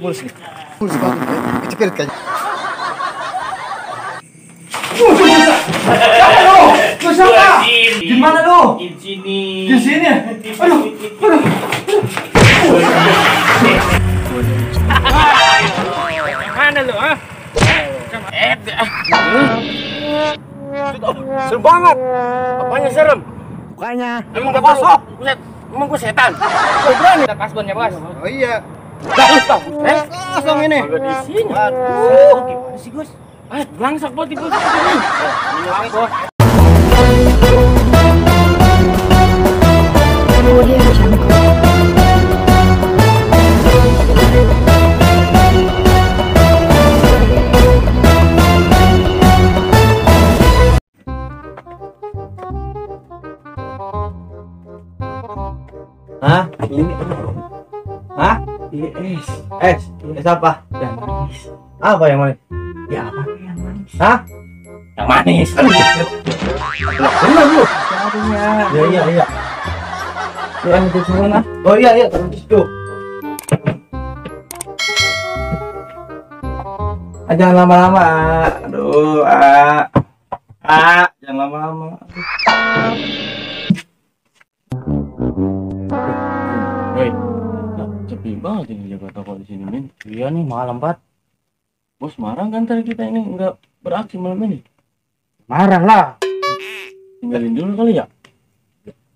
Mulus nih. Mulus banget. Kecepirit kayaknya. Lu siapa? Di mana lu? Di sini. Di sini. Aduh. Mana lu, ah? Serem banget. Apanya serem? Bukannya. Emang gak kosong? Buset, emang gue setan. Gue berani kita kasbonnya, Bos. Oh iya. Kosong ini. Agak di sini. Waduh, gimana sih, Gus? Belangsak buat ibu. Bos. Hah? Ini hah? Es apa? Yang manis. Apa yang manis? Ya apa yang manis? Hah? Yang manis. Benar lu. Iya. Ya itu semua. Oh iya, terus itu. Jangan lama-lama. Aduh, jangan lama-lama. Hei, sepi banget ini jaga toko di sini, Min. Iya nih, malam, Pat. Bos marah kan tadi kita ini nggak beraksi malam ini? Marah lah. Tinggalin dulu kali ya?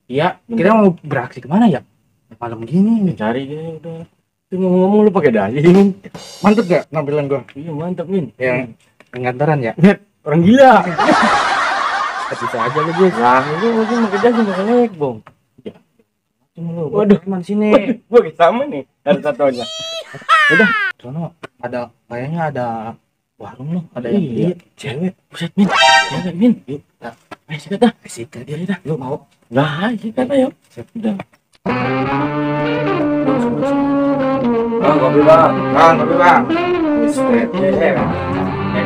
Iya, kita mau beraksi kemana ya? Malam gini. Cari deh udah. Itu ngomong-ngomong lu pakai dasi, Min. Mantep gak nampilan gua? Iya, mantap, Min. Yang pengantaran ya? Orang gila. Bisa aja lu, Gus. Nah, itu mungkin pakai dasi pakai naik, Bong. Waduh, teman sini. Gua sama nih, ada satunya. Udah, sono ada kayaknya ada warung loh, ada yang Iya. cewek. Buset, Min. Cewek, Min. Yuk, ayo sikat dah. Sikat dia dah. Lu mau? Nah, sikat ayo. Udah. Bang, kopi bang.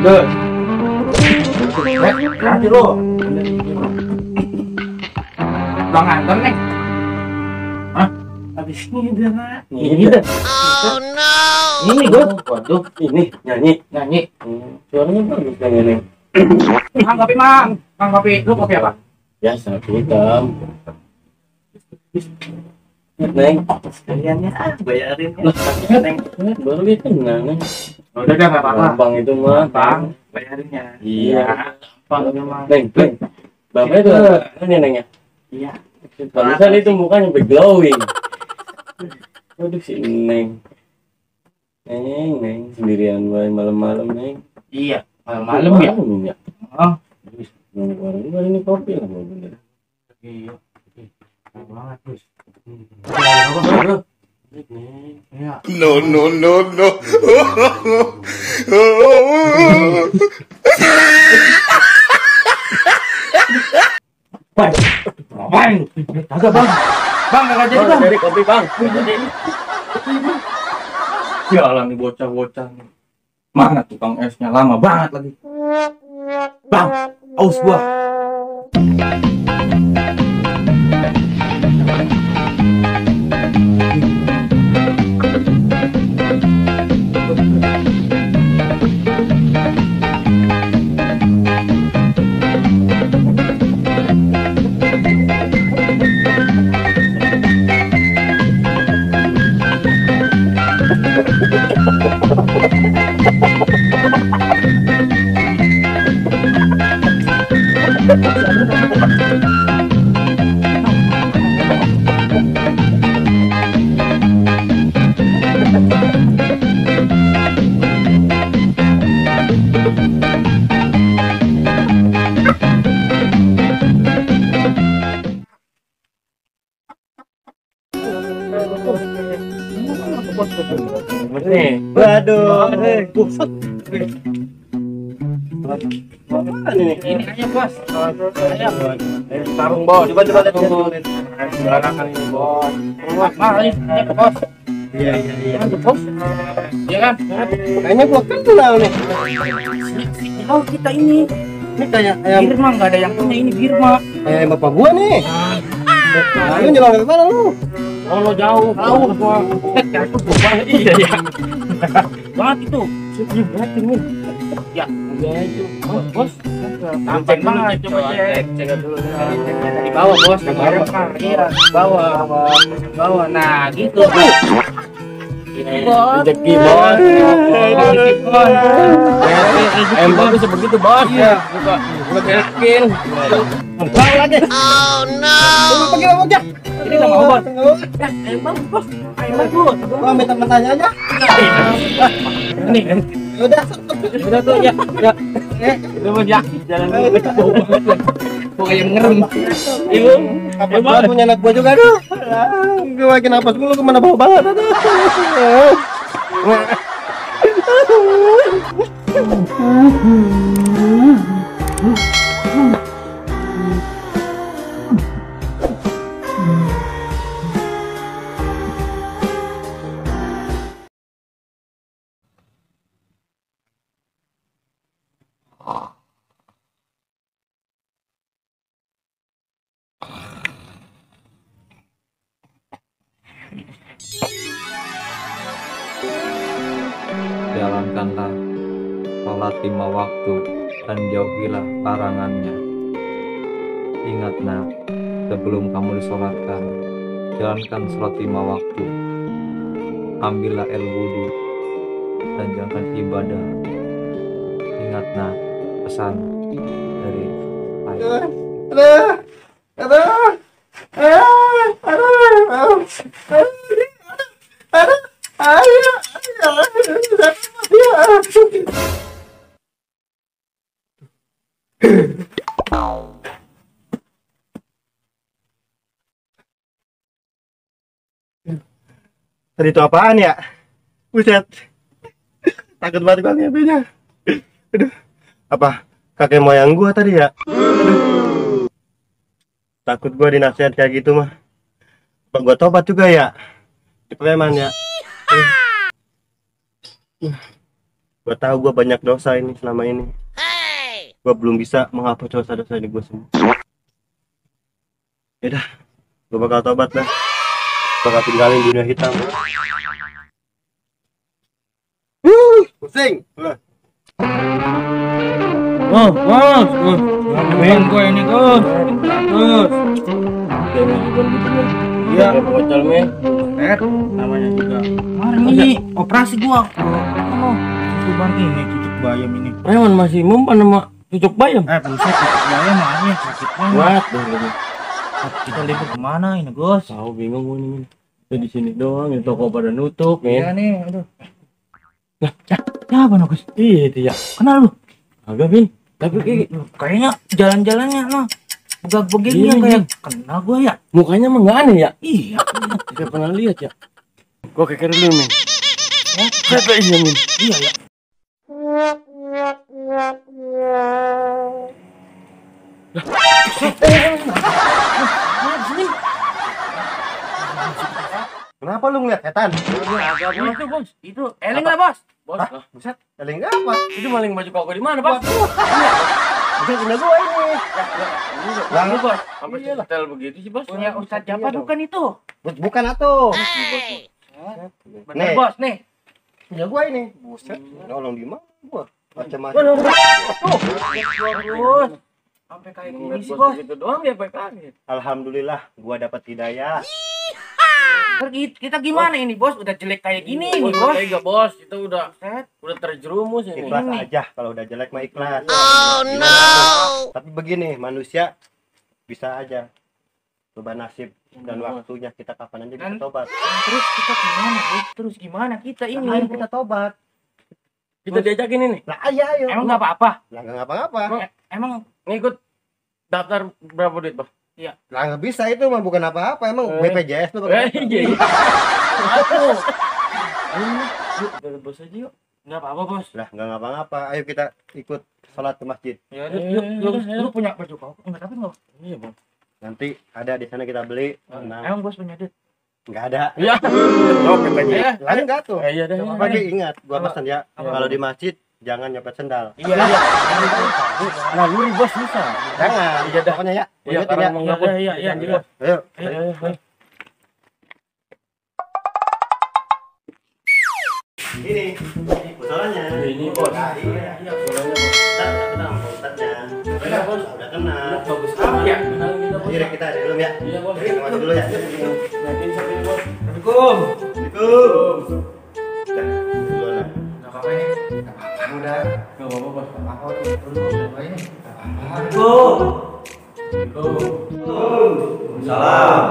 Good. Nanti lo. Bang antar nih. Habis ini udah, Pak. Ini dah. Oh no. Ini gue. Waduh, ini nyanyi. Suaranya bagus yang ini. Bang kopi mang. Bang kopi. Lu kopi apa? Biasa hitam. Neng, Sekaliannya bayarin ya. Neng, baru dia kenal, Neng. Udah dah enggak apa-apa. Gampang itu mah, Bang, bayarinnya. Iya. Gampang. Neng. Bapak itu ini Neng ya? Iya. Barusan itu mukanya sampai glowing. Waduh si Neng. Neng, sendirian malam-malam, Neng. Iya, malam ya. Ya. Oh, Baru ini kopi lah mau bener. iya. Banget, Gus. Iya. No. Ngapain? Kagak, Bang. Bang, kagak jadi, Bang. Dari kopi, Bang. Ya Allah nih bocah-bocah. Mana tukang esnya lama banget lagi. Bang, aus gua. Nih. Waduh. Ini aja, Bos. Ayam. Tarung, Bos. Coba tunggu. Silakan ini, Bos. Mahal ini, Bos. Iya. Bos. Iya kan? Kayaknya gua kenal nih. Tahu kita ini. Ini kayak ayam Birma nggak ada yang punya ini Birma. bapak gua nih. Lu nyelong ke mana lu? Oh, jauh. Semua. Iya, iya. Banget itu. Iya, berat ini. Ya, Udah itu. Bos. tampan banget. Coba cek dulu. Di bawah bos, di bawah. Iya, di bawah. Di bawah. Nah, gitu. Bos. Rezeki, Bos. Rezeki, bos. Ayam bagus begitu, Bos. Iya. Buka yakin. Bang lagi. Pergi bang Ojek. Ini nggak mau bos. Ayam bagus bos. Ayam bagus. Gua minta tanya aja. Ini. Udah. Udah tuh ya. Ya. Udah bos ya. Jalan dulu. Kok kayak ngerem. Ibu. Apa gua punya anak gua juga aduh. Gua makin napas mulu kemana bau banget aduh. Jalankanlah sholat 5 waktu dan jauhilah larangannya. Ingat nak, sebelum kamu disolatkan, jalankan sholat 5 waktu. Ambillah air wudu dan jalankan ibadah. Ingat nak, pesan dari ayah. Tadi itu apaan ya? Buset. Takut banget gua ngebenya. Aduh. Apa? Kakek moyang gua tadi ya? Aduh. Takut gua dinasihat kayak gitu mah. Apa gua tobat juga ya? Di preman ya. Gua tahu gua banyak dosa ini selama ini. Gua belum bisa menghapus dosa-dosa ini gua semua. Yaudah, gua bakal tobat dah. Bakal tinggalin dunia hitam. Pusing. Oh, bos. Ngapain gue ini, Gus? Gus. Iya, bocor men. Namanya juga. Kemarin ini operasi gua. Oh, itu bang ini cucuk bayam ini. Preman masih mempan sama cucuk bayam. Buset, cucuk bayam makanya sakit banget. Buat. Kita libur kemana ini, Gus? Tahu bingung gue nih. Kita di sini doang, di toko pada nutup, Iya men. nih, aduh. Lah, siapa no, Gus? Iya itu ya. Kenal lu? Agak bin. Tapi Kayaknya jalan-jalannya no. Begak-begak Iya, yang kayak iya. kenal gua ya. mukanya emang nggak aneh ya. Iya. Kita pernah lihat ya. Gua keker dulu men. Siapa iya men? Iya ya. Kenapa lu ngeliat setan? Itu, Bos. Itu eling lah, Bos. Bos, Hah? lah. Buset, eling apa? Itu maling baju koko di mana, Bos? Buset, punya gua ini. Lah, lu, Bos. Sampai setel begitu sih, Bos. Punya Ustadz siapa Iya dong. bukan itu? Bukan atuh. Bener, Nih. Bos, nih. Punya gua ini. Buset, nolong di mana gua? Macam-macam. Terus sampai kayak gini sih, Bos. Gitu doang ya, baik kaget. Alhamdulillah, gua dapat hidayah. Kita gimana ini, Bos? Udah jelek kayak gini nih, Bos, Bos. tega, Bos. Kita udah Set. terjerumus ini. Ikhlas Ini. aja, kalau udah jelek mah ikhlas. Oh no. Tapi begini, manusia bisa aja coba nasib dan waktunya kita kapan aja bisa Dan- tobat. Terus kita gimana, Bos? Terus gimana kita Ayo ini? kita tobat. Kita diajakin ini. Lah ayo. Emang nggak apa-apa? Lah nggak ngapa-ngapa. Emang Ngikut daftar berapa duit, Bos? Lah nggak bisa itu mah bukan apa-apa. Emang BPJS tuh. Iya. Aduh. Yuk, kita bos aja yuk. nggak apa-apa, Bos. Lah nggak ngapa-ngapa. Ayo kita ikut sholat ke masjid. Ya, yuk, lu punya baju koko? Enggak, tapi nggak. Iya, Bos. Nanti ada di sana kita beli. Nah, Emang Bos punya duit? nggak ada. Iya. Oh BPJS. Lah enggak tuh. Iya dah. Coba. Tapi ingat, gua Apa? pesan ya. Apa? Kalau di masjid jangan nyopet sendal. Iya, iya. Nah, lu Bos bisa. Jangan. Iya dah. Pokoknya ya. Iya, Ingetin ya. karena emang nggak boleh. Iya, iya. Ayo. Ayo. Ini bocorannya. Ini bos. Iya. Iya, soalnya bos. Ustaz udah kenal sama ustaznya. Iya, bos. Udah kenal. Bagus amat ya. Kenal kita bos. Ayo kita di dalam ya. Iya bos. Kita masuk dulu ya. Yakin sampai ini bos. Assalamualaikum. Assalamualaikum. Duluan lah. Enggak apa-apa ini. Enggak apa-apa udah. Gak apa-apa bos. Enggak apa-apa udah. Dulu apa ini? Enggak apa-apa. Salam.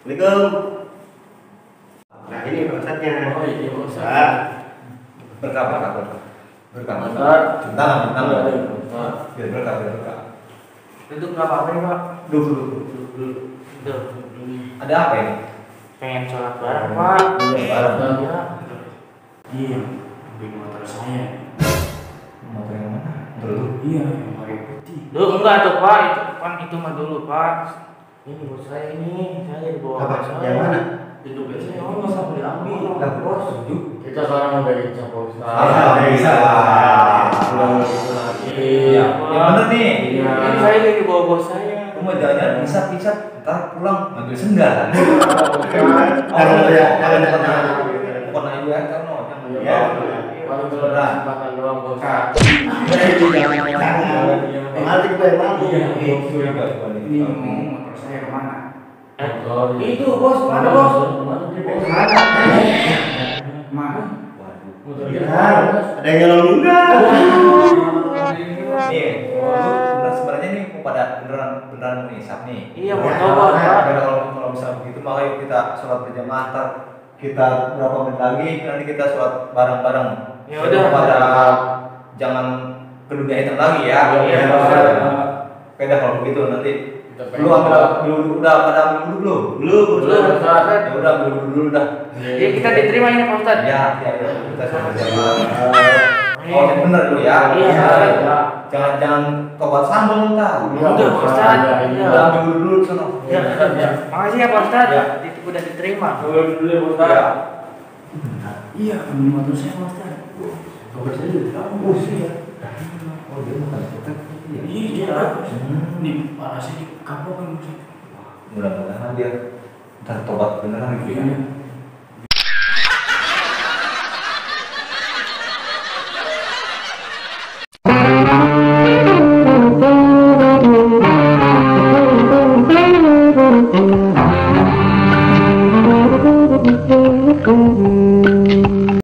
Assalamualaikum. Nah ini Pak Ustadznya. Oh iya bos. Nah, Berkah, berkah, berkah. Berkah. Ustaz. Bentar, bentar. Ustaz. Biar berkah, biar berkah. Itu enggak apa-apa nih, Pak. Dulu. Tuh. Ada apa ini? Pengen sholat bareng, Pak. Bareng. Iya. Iya. Beli motor saya. Motor yang mana? Motor lu? Iya, yang pakai putih. Duh, enggak tuh, Pak. Itu mah dulu, Pak. Ini buat saya ini. Saya dibawa apa? saya. Yang mana? Itu biasanya orang nggak sampai diambil. Lah, bos, setuju. Kita sekarang udah dicap Ustaz. Bisa. Udah nggak gitu lagi. Iya, yang bener nih. Iya. Ini saya lagi bawa bos saya. Aku mau jalan-jalan bisa, ntar pulang ngambil sendal. Jangan ya, jangan pernah. Bukan aja ya, kan no, jangan. Ya. Paling kesempatan doang bos. Mati gue mati. Ini motor saya kemana? Motor. Itu bos, mana bos? Mana di bos? Mana? Motor Ya, kita. ada yang nyolong juga. Nih, lu sebenarnya nih mau pada beneran mau isap nih. Iya, mau tobat, Pak. Kalau misalnya begitu makanya kita sholat berjamaah ntar kita berapa menit lagi nanti kita sholat bareng-bareng. Ya udah. Pada jangan ke dunia hitam lagi ya. Iya, Beda kalau begitu nanti. Kita Lu ambil dulu udah pada ambil dulu belum? Belum. Ya udah ambil dulu dah. Ya kita diterima ini Pak Ustadz. Ya, kita sholat berjamaah. Oh, yang bener dulu ya. Iya. Jangan tobat sambung ntar. Udah, Pak Ustadz. Iya. Udah ambil dulu sono. Ya, makasih ya Pak Ustadz. Ya. Udah diterima. Dulu ya Ustaz. Ya. Iya, ambil motor saya Pak Ustaz. Motor saya udah kampus ya. Oh, dia bukan kita. Iya, dia. Nih, parah sih di kapok kan. Mudah-mudahan dia ntar tobat beneran gitu ya.